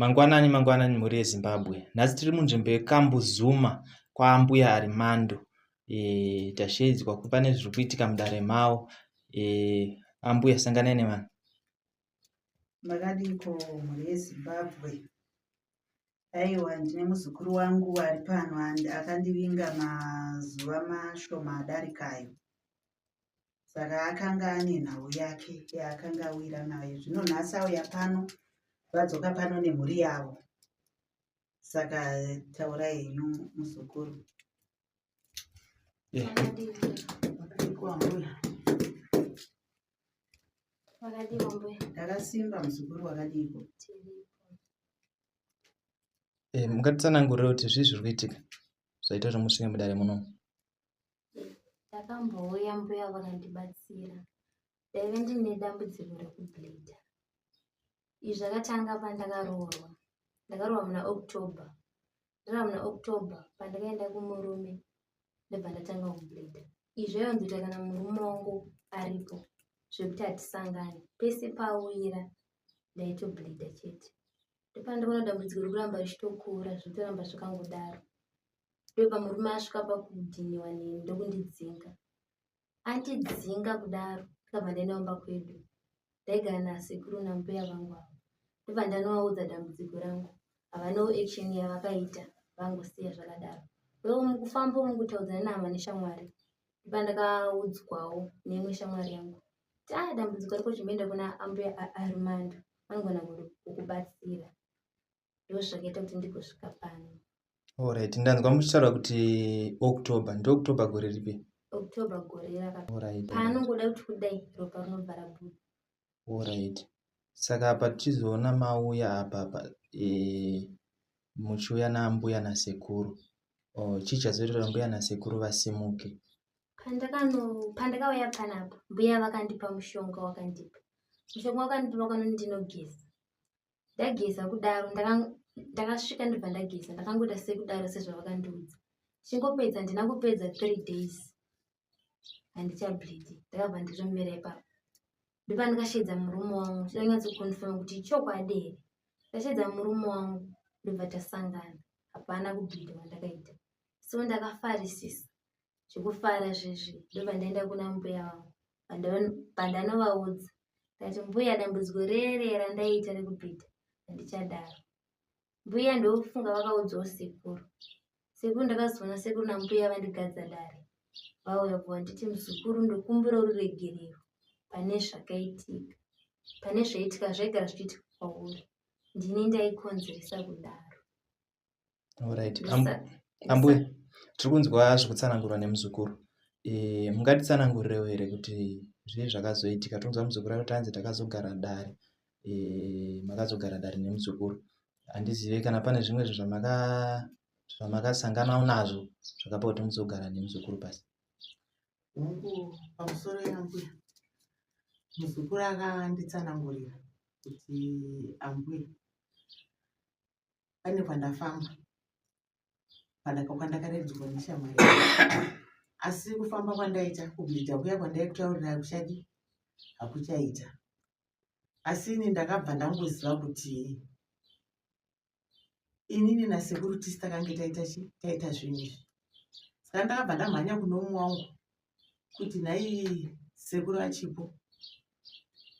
Mangwanani mangwanani mhuri yeZimbabwe. Nhasi tiri munzvimbo yeKambuzuma kwaAmbuya Arimando. E, tasheedzwa pane zviri kuitika mudare mavo. E, ambuya sanganai nevanhu. Makadiiko mhuri yeZimbabwe? Aiwa ndine muzukuru wangu ari pano akandivinga mazuva mashoma adarikayo. Saka akanga ane nhau yake yaakanga awira nayo. Zvino nhasi auya pano, vadzoka pano nemhuri yavo. Saka taurai henyu muzukuru. Ndakasimba muzukuru wakadiiko? Eh, mungatitsanangurire kuti zvii zviri kuitika zvaita kuti musvike mudare munomu? Ndakambouya mbuya vakandibatsira. Ndaive ndine dambudziko rekubleeda. Izvi zvakatanga pandakaroorwa. Ndakaroorwa muna October. Ndakaroorwa muna October pandakaenda kumurume ndobva ndatanga kubleeda. Izvi zvaiwanzoita kana murume wangu aripo zvekuti hatisangani. Pese paawira ndaitobleeda chete. Ndopandakaona dambudziko rikuramba richitokura zvichitoramba zvakangodaro. Ndopamurume asvika pakudhiniwa neni ndokundidzinga. Andidzinga kudaro ndikabva ndaenda kumba kwedu. Ndaigara nasekuru nambuya vangu ava. Ndobva ndanovaudza dambudziko rangu. Havanawo action yavakaita vangosiya zvakadaro. Wewo mukufamba umu kutaudzana nehama neshamwari ndopandakaudzwawo neimwe shamwari yangu kuti ah dambudziko rako chimboenda kuna ambuya Armando vanogona kukubatsira. Ndozvakaita kuti ndigosvika pano. Alright, ndanzwa muchitaura kuti October, ndi October gore ripi? October gore raka. Alright. Paanongoda kuti kudai ropa rinobva rabuda. Alright. Saka apa tichizoona mauya apa apa e, muchiuya naambuya nasekuru. Oh, chii chazoita kuti ambuya nasekuru vasimuke? Pandakano pandakauya panapa mbuya vakandipa mushonga wakandipa. Mushonga wakandipa wakanoti ndinogeza. Ndageza kudaro ndakasvika ndobva ndageza ndakangoita sekudaro sezvavakandiudza. Ndichingopedza handina kupedza 3 days handichableedi ndakabva nditomira ipapo. Ndopandakasheedza murume wangu ndichida kunyatsokonfirma kuti ichokwadi here. Ndasheedza murume wangu ndobva tasangana hapana kubleeda kwandakaita. So ndakafarisisa zvekufara zvezvi ndobva ndaenda kuna mbuya vangu pandanovaudza ndati mbuya dambudziko rere randaiita rekubhidha handichadaro mbuya ndofunga vakaudzawo sekuru sekuru ndakazoona sekuru nambuya vandigadza dare vauya bva vanditi muzukuru ndokumbira ruregerero pane zvakaitika pane zvaitika zvaigara zvichiitika kwauri ndini ndaikonzeresa kudaro Alright. Ambuya, tiri kunzwa zvekutsanangurwa nemuzukuru. E, mungatitsanangurirewo here kuti zvii zvakazoitika? Tonzwa muzukuru ari kuti hanzi takazogara dare. E, makazogara dare nemuzukuru. Handizive kana pane zvimwe zvinhu zvamaka zvamakasanganawo nazvo zvakapa kuti muzogara nemuzukuru pasi. Hongu, pamusoro yambuya. Muzukuru akanditsanangurira kuti ambuya pane kwandafamba kwandakaraidzwa neshamwari asi kufamba kwandaita kubleeda kuya kwandaikutaurira hakuchadi hakuchaita asi ini ndakabva ndangoziva kuti inini nasekuru tisi takange taita chi taita zvinhu izvi saka ndakabva ndamhanya kune umwe wangu kuti nhai sekuru achipo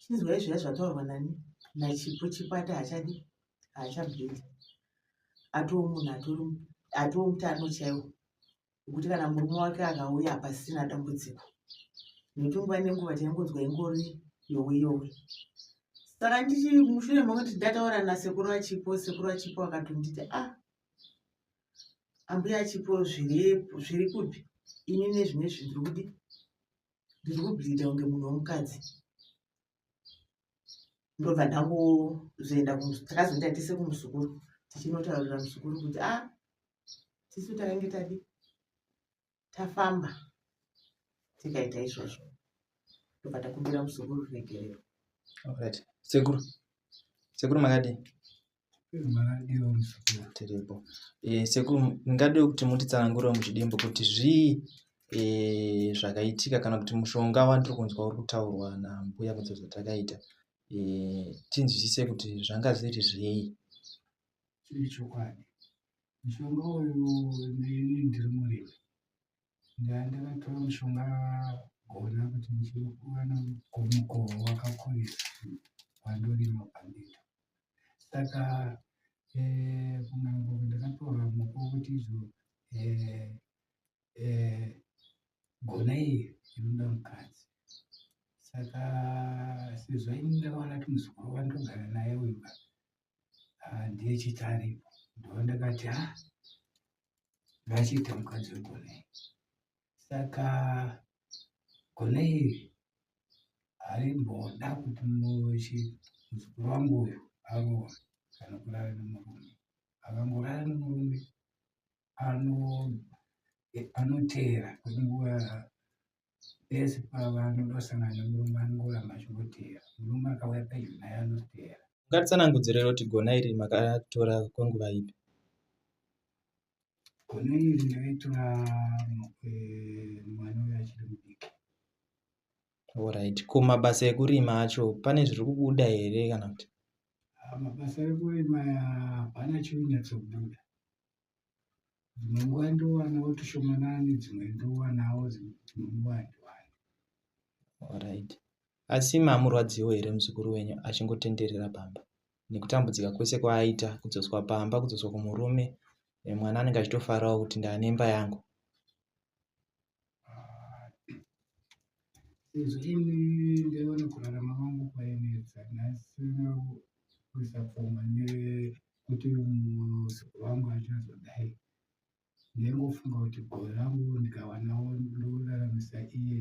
chinzwai zviya zvataurwa nani nachipo chipo ati haachadi haachableed atoo munhu atori atoo mutano chaiwo wekuti kana murume wake akauya hapasisina dambudziko nekuti nguva nenguva taingonzwa ingori yowe yowe saka ndichi mushure mekuti ndataura nasekuru achipo sekuru achipo akatonditi ah ambuya achipo zviri kupi ini nezvinezvi ndiri kudi ndiri kubleeda kunge munhu womukadzi ndobva ndangozoenda takazoenda tese kumuzukuru tichinotaurira muzukuru kuti a ah, tisu takange tadi tafamba tikaita izvozvo ndobva takumbira muzukuru ruregerero. Alright. Sekuru. Sekuru makadii? Tiripo. Eh, sekuru ndingade kuti mutitsanangurire muchidimbu kuti zvii eh, zvakaitika kana kuti mushonga wandiri kunzwa uri kutaurwa nambuya kunze zvatakaita eh, tinzwisise kuti zvanga zviri zvei. Chiri chokwadi. Mushonga uyu ini ndiri murimi. Ndandakatora mushonga gona kuti ndichiwana mukoho wakakurisa wandorima pamito. Saka eh, kun'anga ndakapiwa muko wekuti izvo eh, eh, gona iyi inoda mukadzi. Saka sezvo ini ndakaona kuti muzukuru wandogara naye uyu ah, ndiye chete aripo ndondakati ha ah, ngachiita mukadzi wegona iyi saka gona iri harimboda kuti muzukuru wangu uyu aroore kana kurara nemurume akangorara nemurume anoteera kwenguva pese pavanoda kusangana nemurume anongoramba achingoteera murume akauya pedyo naye anoteera Ungatitsanangudzirei kuti gona iri makatora kwenguva ipi? Gona iri ndakaitora eh, mwana uyo achiri mudiki. Alright. Ko mabasa ekurima acho pane zviri kubuda here kana kuti? Ah, mabasa ekurima hapana chinyatsobuda. Dzimwe nguva ndowanawo tushomanani, dzimwe ndowanawo, dzimwe nguva handiwani. Alright. Asi mamurwadziwo here muzukuru wenyu achingotenderera pamba nekutambudzika kwese kwaaita kudzoswa pamba kudzoswa kumurume eh, mwana anenge achitofarawo kuti ndaane imba yangu. Sezvo ini ndaiona kurarama kwangu kwainetsa nhasina kuisa pfungwa nekuti muzukuru wangu achazodai ndaingofunga kuti gore rangu ndikawanawo ndoraramisa iye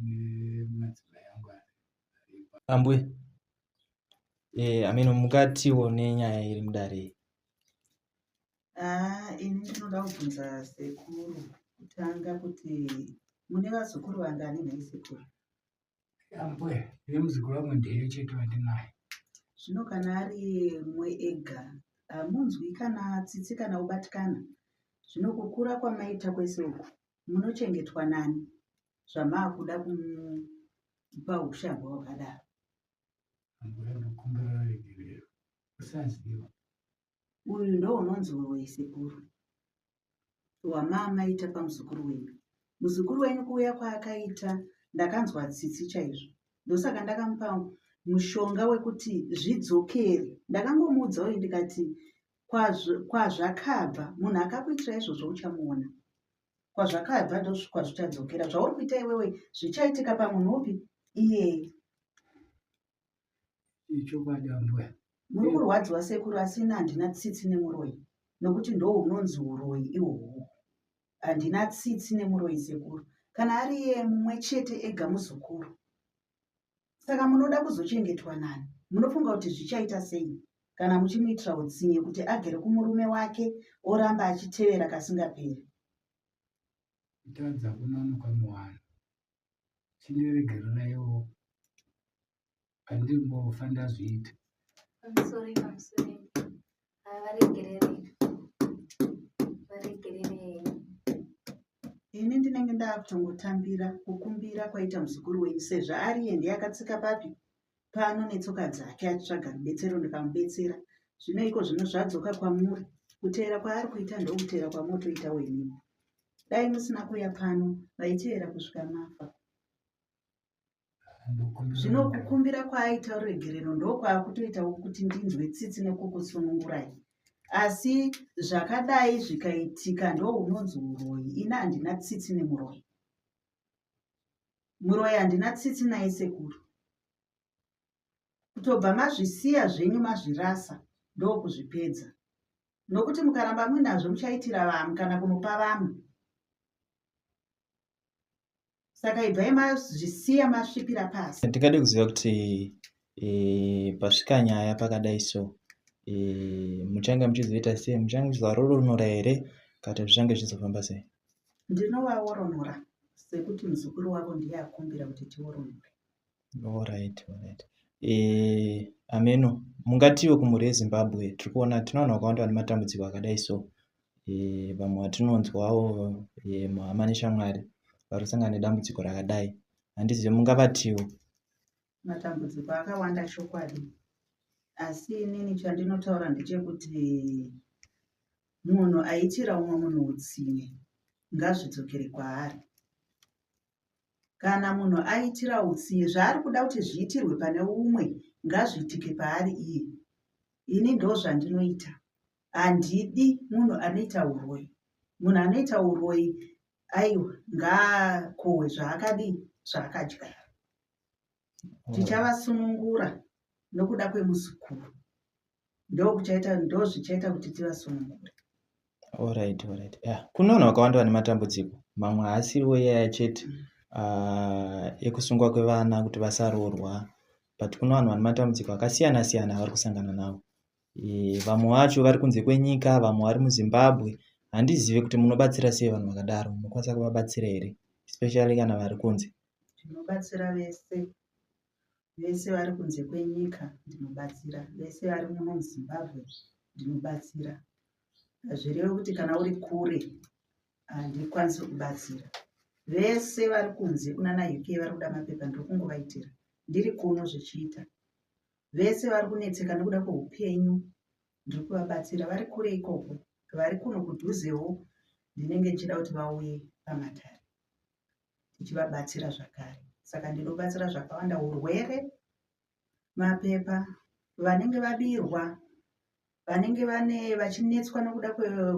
nemadzimai angu aripa. Ambuya, eh, ameno mungatiwo nenyaya iri mudare iyi. Ah, ini ndinoda kubvunza sekuru kutanga kuti mune vazukuru vangani nhai sekuru? Ambuya, ini muzukuru wangu ndiye chete wandinaye. Zvino kana ari mwe ega hamunzwi kana tsitsi kana kubatikana. Zvino kukura kwamaita kwese uku munochengetwa nani zvamaakuda kumupa ushambwa hwakadaro? Ambuya, ndokumbira ruregerero. Usaziva. Uyu ndounonzi uroyi sekuru wamamaita pamuzukuru wenyu. Muzukuru wenyu kuuya kwaakaita ndakanzwa tsitsi chaizvo. Ndosaka ndakamupa mushonga wekuti zvidzokere. Ndakangomuudza uyu ndikati kwazvakabva munhu akakuitira izvozvo uchamuona. Kwazvakabva ndokwazvichadzokera. Zvauri kuita iwewe zvichaitika pamunhu upi iyeye. Ichokwadi ambuya. Muri kurwadziwa sekuru asi ini handina tsitsi nemuroyi nokuti ndohunonzi uroyi ihwohwo. Handina tsitsi nemuroyi sekuru. Kana ari iye mumwe chete ega muzukuru. Saka munoda kuzochengetwa nani? Munofunga kuti zvichaita sei kana muchimuitira utsinye kuti agere kumurume wake oramba achitevera kasingaperi? Kutadza kunonoka muvanhu. Chindiregereraiwo handimbofa ndazviita. Pamusoro pamusoro. Varegererei. Varegererei. Ini ndinenge ndakutongotambira kukumbira kwaita muzukuru wenyu sezvo ariye ndiye akatsika papi pano netsoka dzake achitsvaga rubetsero ndikamubetsera. Zvino iko zvino zvadzoka kwamuri kuteera kwaari kuita ndokuteera kwamotoitawo imimi. Dai musina kuuya pano vaiteera kusvika mafa. Zvino kukumbira kwaaita ruregerero ndokwaakutoitawo kuti ndinzwe tsitsi nekukusunungurai. Asi zvakadai zvikaitika ndounonzi uroyi. Ini handina tsitsi nemuroyi. Muroyi handina tsitsi naye sekuru. Kutobva mazvisiya zvenyu mazvirasa ndokuzvipedza. Nokuti mukaramba muinazvo muchaitira vamwe kana kunopa vamwe. Saka ibvai mazvisiya masvipira pasi. Ndingade kuziva kuti e, pasvika nyaya pakadai so e, muchange muchizoita sei? Muchange muchizovaroronora here kana zvichange zvichizofamba sei? Ndinovaoronora sekuti muzukuru wavo ndiye akumbira kuti tioronore. Alright, alright. Eh, ameno mungatiwo kumhuri yeZimbabwe tiri kuona tine vanhu vakawanda vane matambudziko akadai so eh, vamwe vatinonzwawo eh, muhama neshamwari vari kusangana nedambudziko rakadai handizive mungavatiwo matambudziko akawanda chokwadi. Asi inini chandinotaura ndechekuti munhu aitira umwe munhu utsinye ngazvidzokere kwaari. Kana munhu aitira utsinye zvaari kuda kuti zviitirwe pane umwe ngazviitike paari iye. Ini ndozvandinoita. Handidi munhu anoita uroyi. Munhu anoita uroyi aiwa ngaakohwe zvaakadii zvaakadyara. Tichavasunungura nokuda kwemuzukuru. Ndokuchaita ndozvichaita kuti tivasunungure. Alright, alright. Yeah. Kune vanhu vakawanda vane matambudziko mamwe haasiriwo iyaya chete ekusungwa kwevana kuti vasaroorwa but kune vanhu vane matambudziko akasiyana siyana avari kusangana nawo. E, vamwe vacho vari kunze kwenyika vamwe vari muZimbabwe handizive kuti munobatsira sei vanhu vakadaro munokwanisa kuvabatsira here especially kana vari kunze. Tinobatsira vese vese vari kunze kwenyika ndinobatsira vese vari muno muZimbabwe ndinobatsira hazvirevi kuti kana uri kure handikwanisi kubatsira vese vari kunze kunana UK vari kuda mapepa ndiri kungovaitira ndiri kuno zvichiita vese vari kunetseka nekuda kweupenyu ndiri kuvabatsira vari kure ikoko vari kuno kudhuzewo ndinenge ndichida kuti vauye pamatare tichivabatsira zvakare saka ndinobatsira zvakawanda urwere mapepa vanenge vabirwa vanenge vane vachinetswa nokuda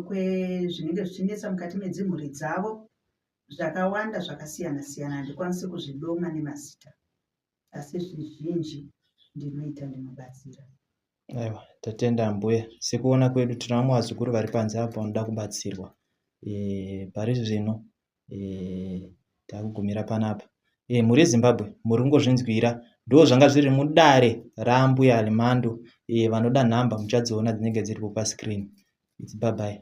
kwezvinenge zvichinetsa mukati medzimhuri dzavo zvakawanda zvakasiyana siyana handikwanisi kuzvidoma nemazita asi zvizhinji ndinoita ndinobatsira Aiwa, tatenda ambuya. Sekuona kwedu tine vamwe vazukuru vari panze apo vanoda kubatsirwa. E, pari zvino e, takugumira panapa. E, mhuri yeZimbabwe muri kungozvinzwira ndo zvanga zviri mudare raambuya Alimando. E, vanoda nhamba muchadziona dzinenge dziripo pascreen. It's bye bye.